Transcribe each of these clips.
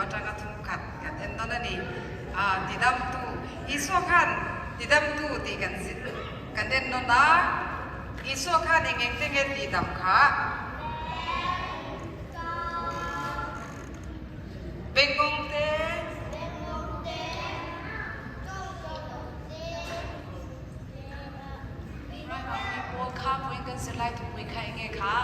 atanga thum khat kan en dawn a ni. Tidamtu, Isua khan tidamtu tih kan kan en nawn a, Isua khan eng eng te nge tihdam kha? Bengngawng te. Raimahni pawl kha vawiin kan zirlai thupui kha enge kha?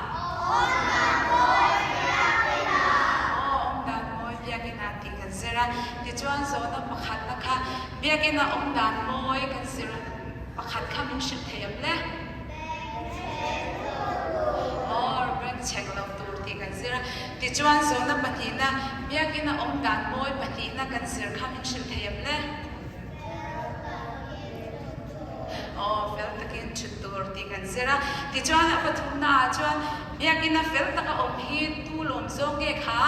Aw awmdan mawi biakinn ah tih kan zir a, tichuan zawhna pakhatna kha biakinn ah awmdan mawi kan zir pakhat kha min hrilh thei em le? Aw beng chhek lo tur tih kan zir a, tichuan zawhna pahnihna biakinn ah awmdan mawi pahnihna kan zir kha min hrilh thei em le? Aw, fel takin thut tur tih kan zir a. Tichuan a pathumna ah chuan Biakinn a fel taka awm hi tu lawm zawng nge kha?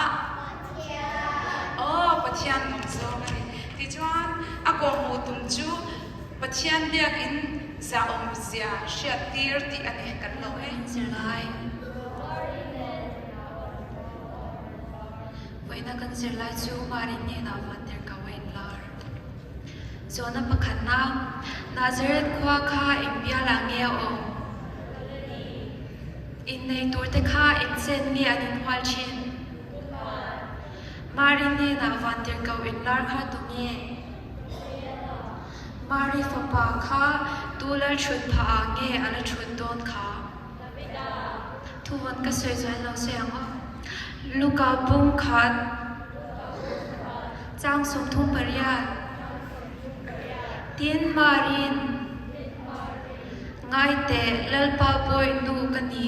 Pathian. Aw, Pathian lawm zawng a ni. Tichuan a kawhhmuh tum chu Pathian Biakinn zahawm zia hriat tir tih a ni kan lo e. Zir lai. Vawiina kan zir lai chu Mari hnenah vantir ko a inlar. Zawhna pakhatna, Nazareth khua kha eng bialah nge a awm? Innei turte kha eng chen nge an inhual thin? Mari hnenah vantirhkoh inlar kha tu nge? Mari fapa kha tu lal thut phah ah nge a la thut dawn kha? Thuvawn ka sawi zual lo sawi ang aw. Luka bung khat chang 38. Tin Marin, Ngaiteh, Lalpa bawi nu ka ni.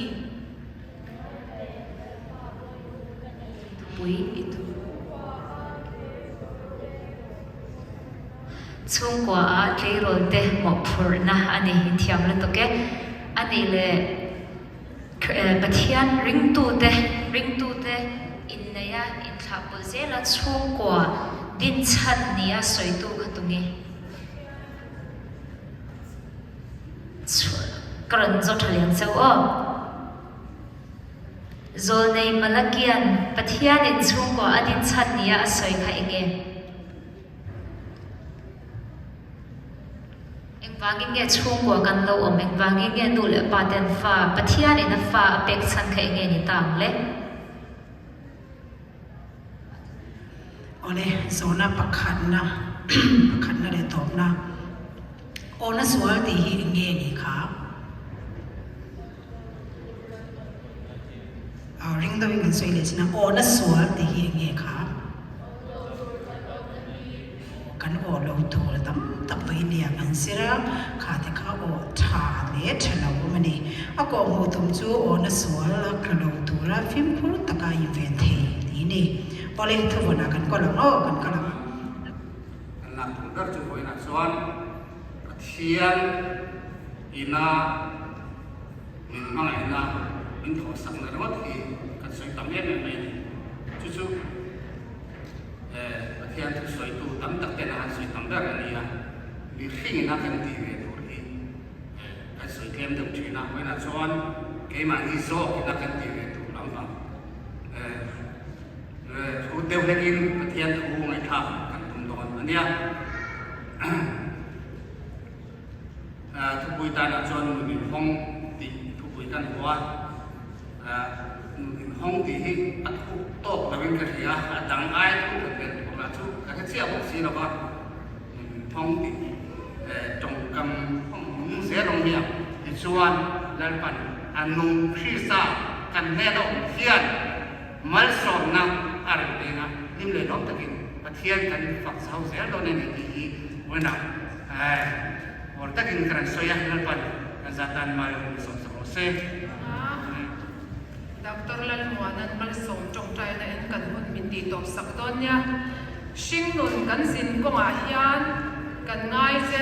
Thupui i thu. Chhungkua ah tleirawl te mawhphurhna a ni hi thiam lutuk e. A nih leh Pathian ringtute ringtute inneia inthlahpawlh zela chhungkua dinchhan nia sawitu kha tunge? Ka rawn zawt tha lian chauh aw. Zawlnei Malakian Pathianin chhungkua a dinchhan nia a sawi kha enge? Engvangin nge chhungkua kan lo awm? Engvangin nge nu leh pa ten fa, Pathianin a fa a pek chhan kha enge ni ta ang le? Awle, zawhna pakhatna, pakhatna leh tawpna, awna sual tih hi enge ni kha? Ring deuhin kan sawi leh chin a, awna sual tih hi enge kha? Kan aw lo tur tam tak vawiin nia kan zir a, kha te kha aw tha leh tha lo awm a ni. A kawhhmuh tum chu awna sual a tla lo tura fimkhur taka inven thei tih a ni. Awle, thuvawnah kan kawl ang aw, kan kal ang. Kan lak tum ber chu vawiinah chuan Pathian ina min hmangaihna min thawhsakna ringawt hi kan sawi tam em em mai a ni. Chu chu. Pathian thu sawitu tam tak ten a han sawi tam ber a ni a, mihringin a kan tih ve tur hi kan sawi tlem deuh thin a, vawiinah chuan keimahni zawkin a kan tih ve tur lampang thu deuh hlekin Pathian thu ngaihthlak kan tum dawn a nia. Thupui tanah chuan nun inhawng tih thupui kan hmu a, nun inhawng tih hi a thuk tawk loin ka hria, a dang ai thuk leh hmel tur lah chu ka hre chiah bawk si lo va, nun inhawng tih tawngkam nung zel awm hi a, tichuan Lalpan a nung Krista kan hnena awm hian malsawmna a rem peng a, hlim leh lawm takin Pathian kan fak chho zel dawn a ni tih hi vawiinah Awr takin ka rawn sawi a, Lalpan kan zat tan mal min sawm sak rawh se. Doctor Lalmuana'n malsawm tawngtaina en kan hun min tih tawp sak dawn nia. Hringnun kan zin kawngah hian kan ngai che.